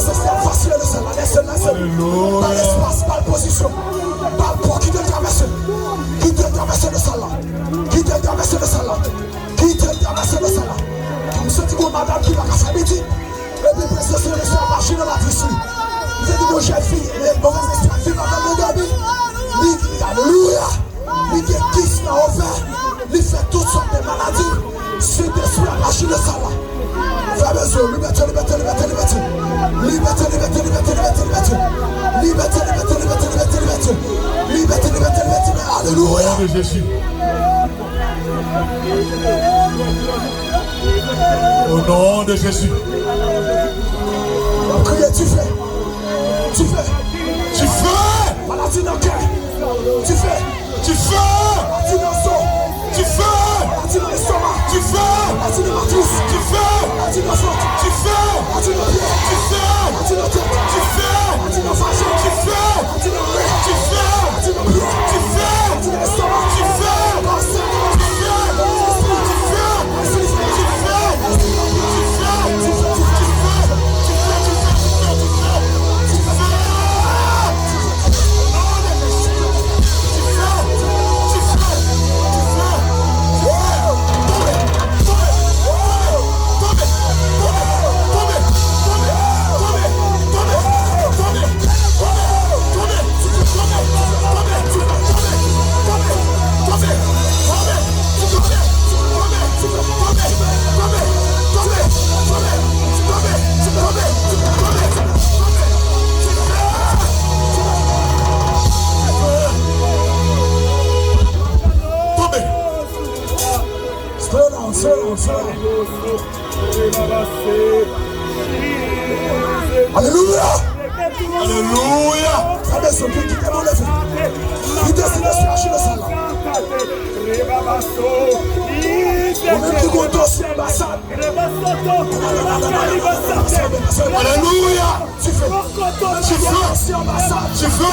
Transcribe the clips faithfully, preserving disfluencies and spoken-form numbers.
Sè, fasile nan sal la, lèse, lèse. Ba l espas, ba l pozisyon. Ba l pò, kite l travèse. Kite l travèse nan sal la. Kite l travèse nan sal la. Kite l travèse nan sal la. M santi gon madanm ki pa ka fè pitit. Epi prezans Senyè ap aji nan matris li. M santi gon jèn fi, e, movèz espri ap viv avè l nan dòmi. Li, alelouya! Li gen kis nan ovè, li fè tout sòt de maladi. Sentespri ap aji nan sal la. Fè bezwen, libète, libète, libète, libète. Libète, libète, libète, libète, libète. Libète, libète, libète, libète, libète. Libète, libète, libète, libète. Alelouya. Au nom de Jésus. Au nom de Jésus. W ap kriye, dife. Dife. Dife. Maladi nan kè. Dife. Dife. Maladi nan zo. Dife. Maladi nan lestoma. Dife. Maladi nan matris. Dife. Maladi nan vant. Dife. Maladi nan pye. Dife. Maladi nan tèt. Dife. Maladi nan vajen. Dife. Maladi nan ren. Dife. Maladi nan pye. Dife. Maladi nan lestoma. Dife. Kansè. Dife. Maladi nan lespri. Dife. Tonbe. Slow down, slow down, slow down. Alelouya! Alelouya! Sa bezwen ki kite nou leve. Kite Sentespri a aji nan sal la. Ou menm ki gon dosye anbasad. Alelouya! Dife! Dife! Dife!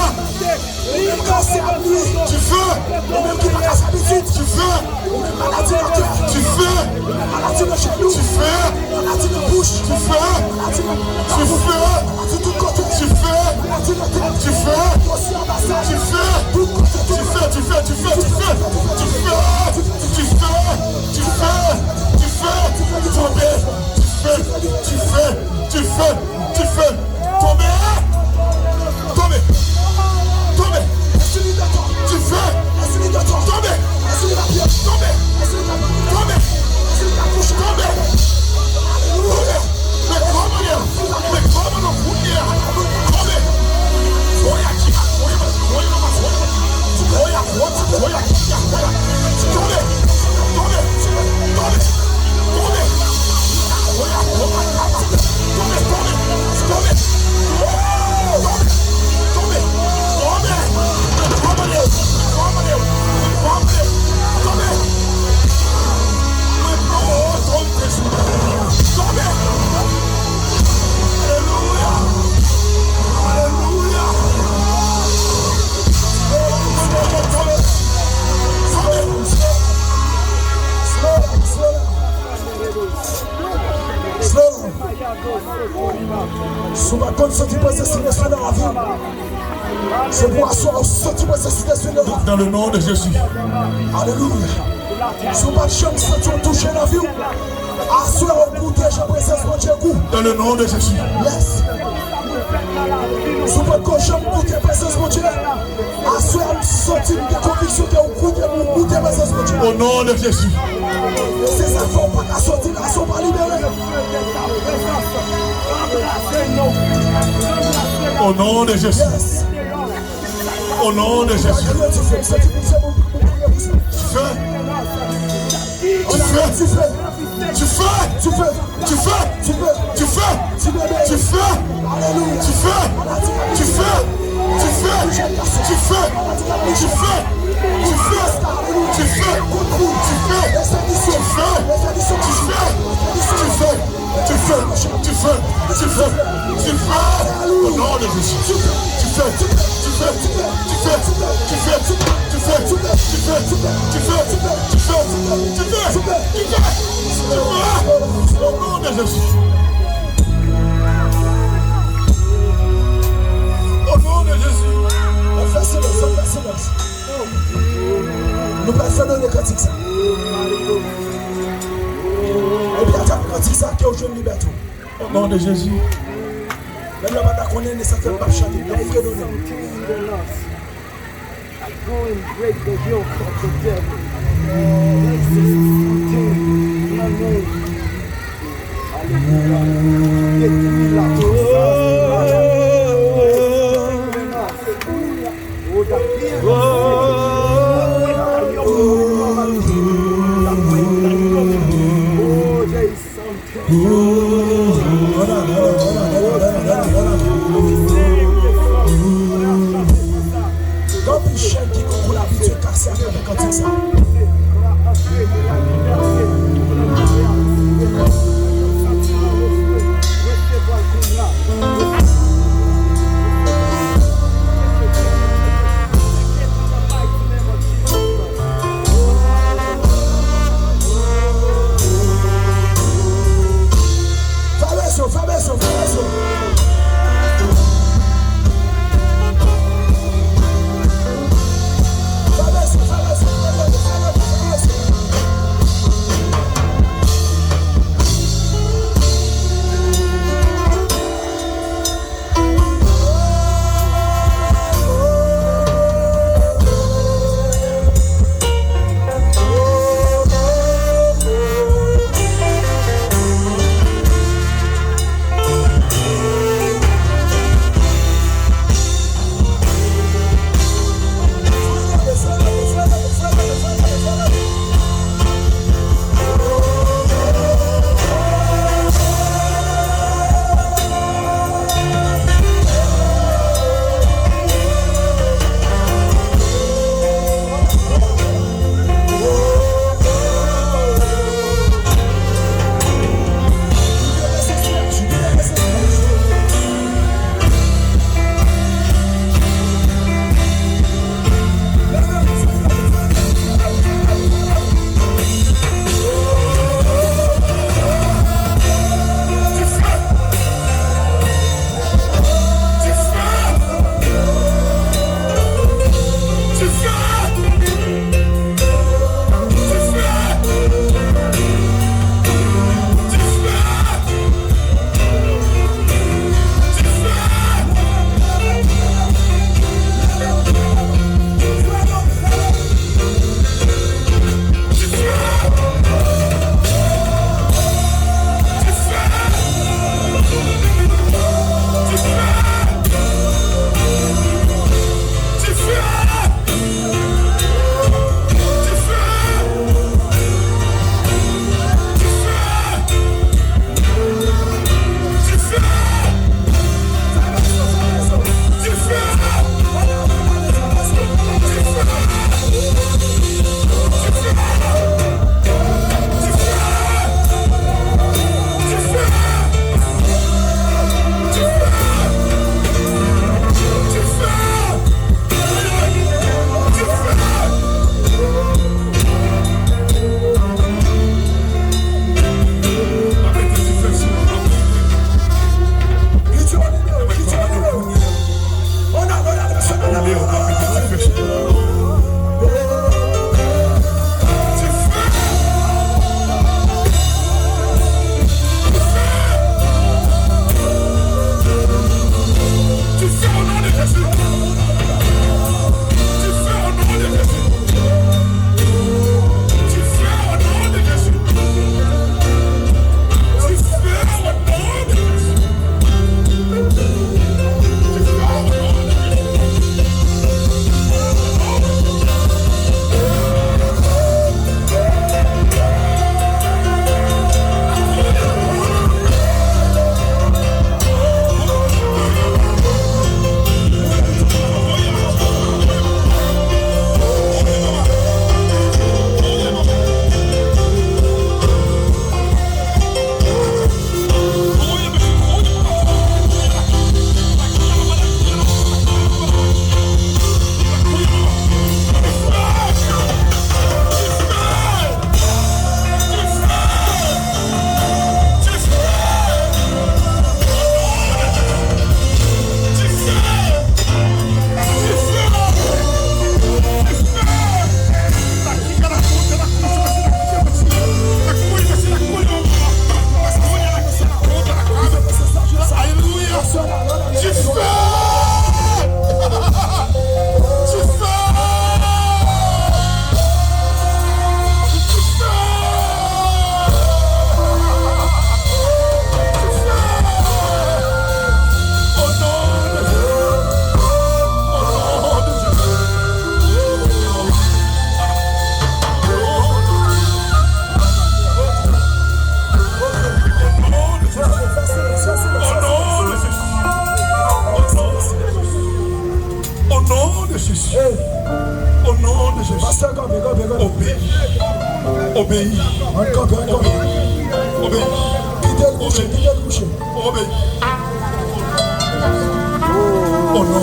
Ou menm kansè ap nwi. Dife! Ou menm ki pa ka fè pitit. Dife! Ou menm maladi nan kè. Dife! Ou menm maladi nan jenou. Dife! Maladi nan bouch. Dife! Maladi nan, nan vant. Dife! Maladi tout kote. Dife! Maladi nan tèt. Dife! Dosye anbasad. Dife! Tout kote, tout kote. Dife, dife, dife, dife, dife, dife, dife, dife, dife, tonbe, dife, dife, dife, dife, tonbe, tonbe, tonbe, dife, tonbe, tonbe, tonbe, tonbe, tonbe. Alelouya. Men kòmandan, men kòmandan kounye a, tonbe. Oya, oya, oya, oya, oya, oya, oya, oya, tonbe, tonbe, tonbe, tonbe. Oya, oya, oya, tonbe, tonbe, tonbe, tonbe, tonbe, tonbe. Men kòmandan, men kòmandan, men kòmandan, tonbe. Mwen pran otorite sou tonbe. Alelouya. Alelouya. Slow down, slow down. Slow down. Si w pa t konn santi prezans Sentespri nan lavi w, se pou aswè a w santi prezans Sentespri nan lavi w. Dans le nom de Jésus. Alelouya. Si w pa t janm santi w touche nan vi w, aswè a w goute jan prezans Bondye gou. Dans le nom de Jésus. Yes. Si w pa t ko janm goute prezans Bondye, aswè a m santi m gen konviksyon ke w goute, w goute prezans Bondye. Au nom de Jésus. E se sa k fè w pa ka soti la, si w pa libere. Au nom de Jésus. Yes. Au nom de Jésus. Dife! Dife! Dife! Dife! Dife! Dife! Dife! Alelouya. Dife! Dife! Dife! Dife! Dife! Dife! Dife! Dife! Dife! Dife! Dife! Dife! Dife! Dife! Dife! Dife! Dife! Au nom de Jésus. Dife! Dife! Dife! Au nom de Jésus. Di sa ke w jwenn libète w. O non de Jezi. Menm lè w pa ta konnen, men sa fè m p ap chante, m ap fredone. Go and break the yoke of the devil. Aleluya. Detwi la pisans. Aleluya. Oh, Jesus. Anpil chèn ki konkou lavi Dye kase atravè kantik sa. Obeyi. Ann kanpe, ann kanpe. Obeyi. Kite l kouche, kite l kouche. Obeyi. Oh non.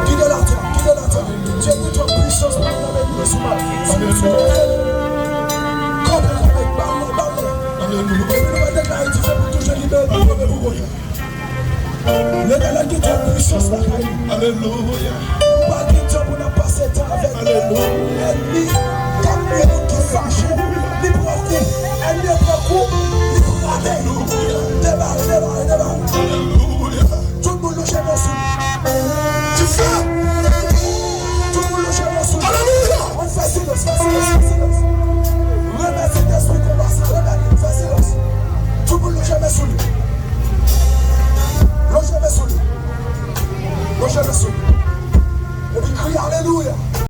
Kite l atè, kite l atè. Dye gen twòp pwisans pou nou leve nou sou mal. Sou nou sou nou. Kanpe, kanpe, ba l, ba l. Alelouya. Epi nou va deklare dife pou toujou libere nou, libere pou konnen. Letènèl gen twòp pwisans lakay li. Alelouya. Nou pa gen tan pou n ap pase tan avèk lènmi k ap mele, ki fache,